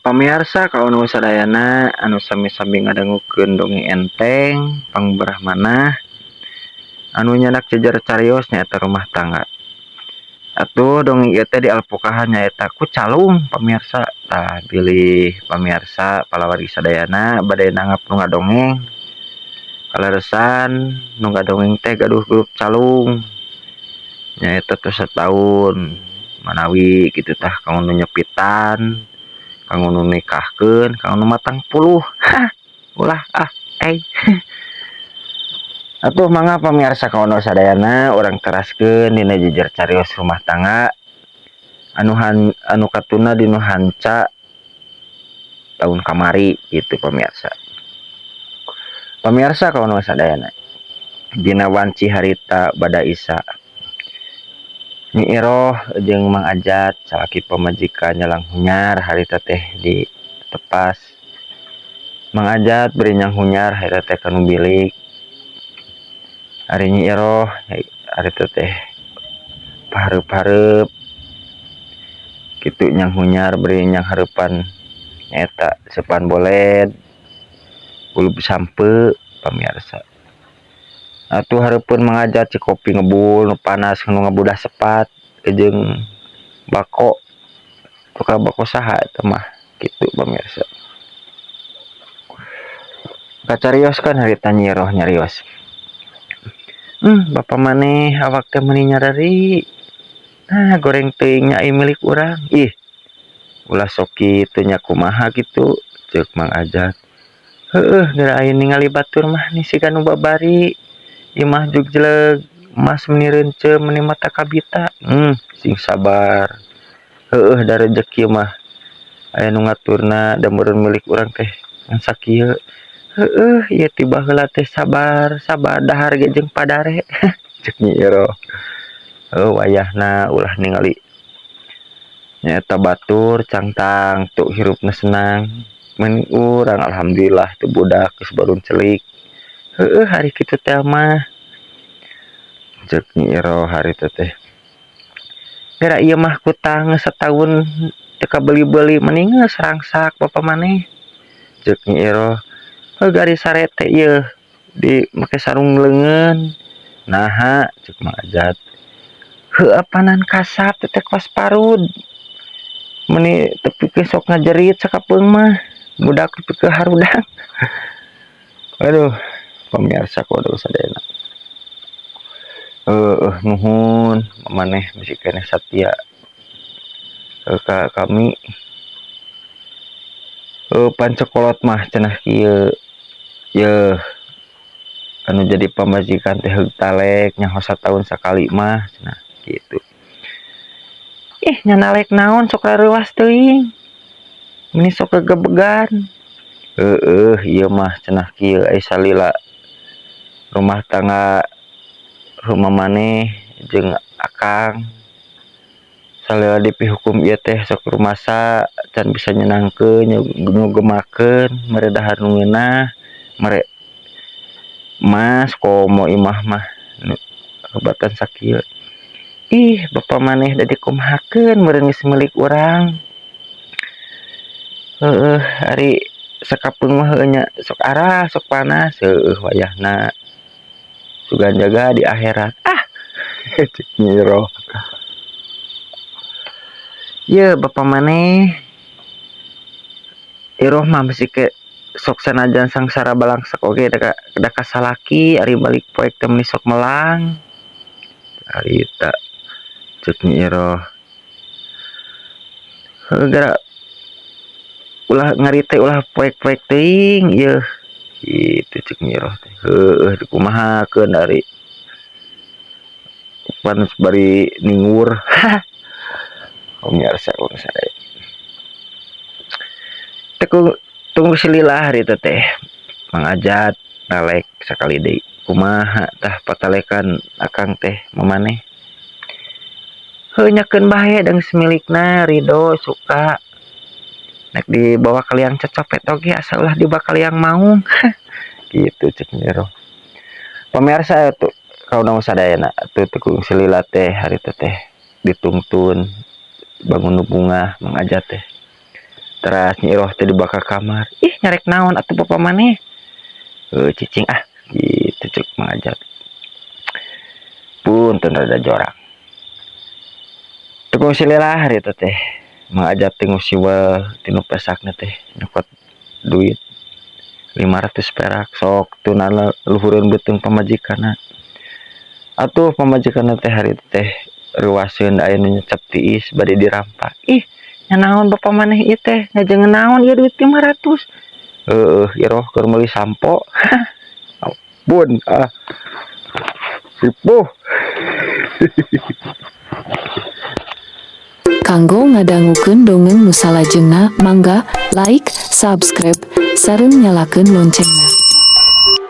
Pamiarsa kaum sadayana anu sami-sami ngadangukeun dongeng enteng pangberah manah anu nyandak jejer carios nyaeta rumah tangga. Atuh dongeng ieu teh dialpokahan nyaeta ku calung, pamirsa. Tah, bilih pamirsa palawargi sadayana bade nanggap nu ngadongeng, kaleresan nu ngadongeng teh gaduh grup calung nyaeta tos sataun manawi kitu. Tah, kanggo nu nyepitan, kanggo nu nikahkeun, kanggo nu 40. Hah, ulah ah euy. Atuh mangga pamirsa kaum sadayana, urang teraskeun dina jejer carios rumah tangga anu han anu katuna dina hanca tahun kamari gitu. Pamirsa, pamirsa kaum sadayana, dina wanci harita bada Isa, Nyi Iroh jeung Mang Ajat salaki pamajikan nyalang hunyar harita teh di tepas. Mang Ajat bari nyang hunyar harita teh kanu bilik. Ari Nyi Iroh harita teh pahareup-hareup kitu nyang hunyar bari nyang hareupan nyaeta seupan boled gulub sampeu. Pamirsa, atuh hareupeun Mang Ajat ci kopi ngebul nu panas nu ngabudah sepat jeung bako, tukang bako saha eta mah kitu. Pamirsa, kacarios kan harita Nyi Iroh nyarios, "Bapak maneh awak teh meuni nyareri. Nah, goreng teuing nya ai milik urang." "Ih, ulah sok kitu nya, kumaha kitu?" ceuk Mang Ajat. "Heueuh, geura aya ningali batur mah nih siga nu babari. Imah jugjeleg emas meuni reunceu meuni mata kabita." "Sing sabar. Heueuh, da rejeki mah aya nu ngaturna, da meureun milik urang teh ngan sakieu." "Heueuh, ieu ti baheula teh sabar sabar dahar ge jeung padare," ceuk Nyi Iroh. "Heuh, wayahna ulah ningali nyaeta batur cangtang tuh hirupna senang. Mun urang alhamdulillah teu budak geus baruncelik." "Heueuh, ari kitu teh mah," ceuk Nyi Iroh harita teh. "Geura ieu mah kutang sataun teu kabeuli-beuli, mending geus rangsak bapa maneh," ceuk Nyi Iroh. "Heuh, gari sare teh ieu di make sarung leungeun." "Naha?" ceuk Mang Ajat. "Heueuh, apanan kasap teh kos parud. Meuni tepi ke sok ngajerit sakapeung mah budak tepi ke harudang." Aduh, pamirsa kudu sadayana. "Heueuh, nuhun maneh masih keneh satia ka kami. Heuh, pan ceuk kolot mah cenah kieu yeuh, anu jadi pamajikan teh heug talek nyaho sataun sakali mah cenah kitu." "Ih, nya nalek naon, sok rareuwas teuing. Meuni sok gegebegan." "Heueuh, ieu mah cenah kieu ai salila rumah tangga rumah maneh jeung akang salila dipihukum ieu teh sok rumasa can bisa nyenangkeun nyugemakeun, mere dahar nu ngeunah, mere emas komo imah mah nu hebatan sakieu. Ih, bapa maneh da dikumahakeun meureun geus milik urang. Heueuh, ari sakapeung mah heueuh nya sok arah sok panas. Heueuh, wayahna sugan jaga di akhirat ah," ceuk Nyi Iroh. "Yeuh, bapa maneh Iroh mah masih ke sok sanajan sangsara balangsak oge da ka salaki, ari balik poek teh meuni sok melang harita," ceuk Nyi Iroh. "Heueuh, geura ulah ngarite, ulah poek-poek teuing ieu kitu," ceuk Nyi Iroh teh. "Heueuh, dikumahakeun ari pan bari ningur." Pemirsa sadaya, tunggu silila harita teh Mang Ajat nalek sakali deui, "Kumaha tah patalekan akang teh mamaneh?" "Heuh, nyakeun bae, da geus milikna, ridho suka. Nek dibawa ka liang cocopet oge asa ulah dibawa ka liang maung," kitu ceuk Nyi Iroh. Pamirsa atuh kaum sadayana, atuh tekung silila teh harita teh ditungtun bangun bungah Mang Ajat teh. Teras Nyi Iroh teh dibawa ka kamar. "Ih, nyarek naon atuh bapa maneh?" "Heuh, cicing ah," gitu cek Mang Ajat. Punten rada jorang. Teu kungsi lila harita teh Mang Ajat teh ngusiwel tinu pesakna teh, nyokot duit 500 perak, sok tunana luhureun beuteung pamajikanna. Atuh pamajikanna teh harita teh reuwaseun, aya nu nyecep tiis bade dirampa. "Ih, nya naon bapa maneh ieu teh, ngajengan naon ieu duit 500?" "Heueuh, Iroh keur meuli sampo." Ampun ah. Ripuh. Kanggo ngadangukeun dongeng nu salajengna, mangga like, subscribe, sareng nyalakeun loncengna.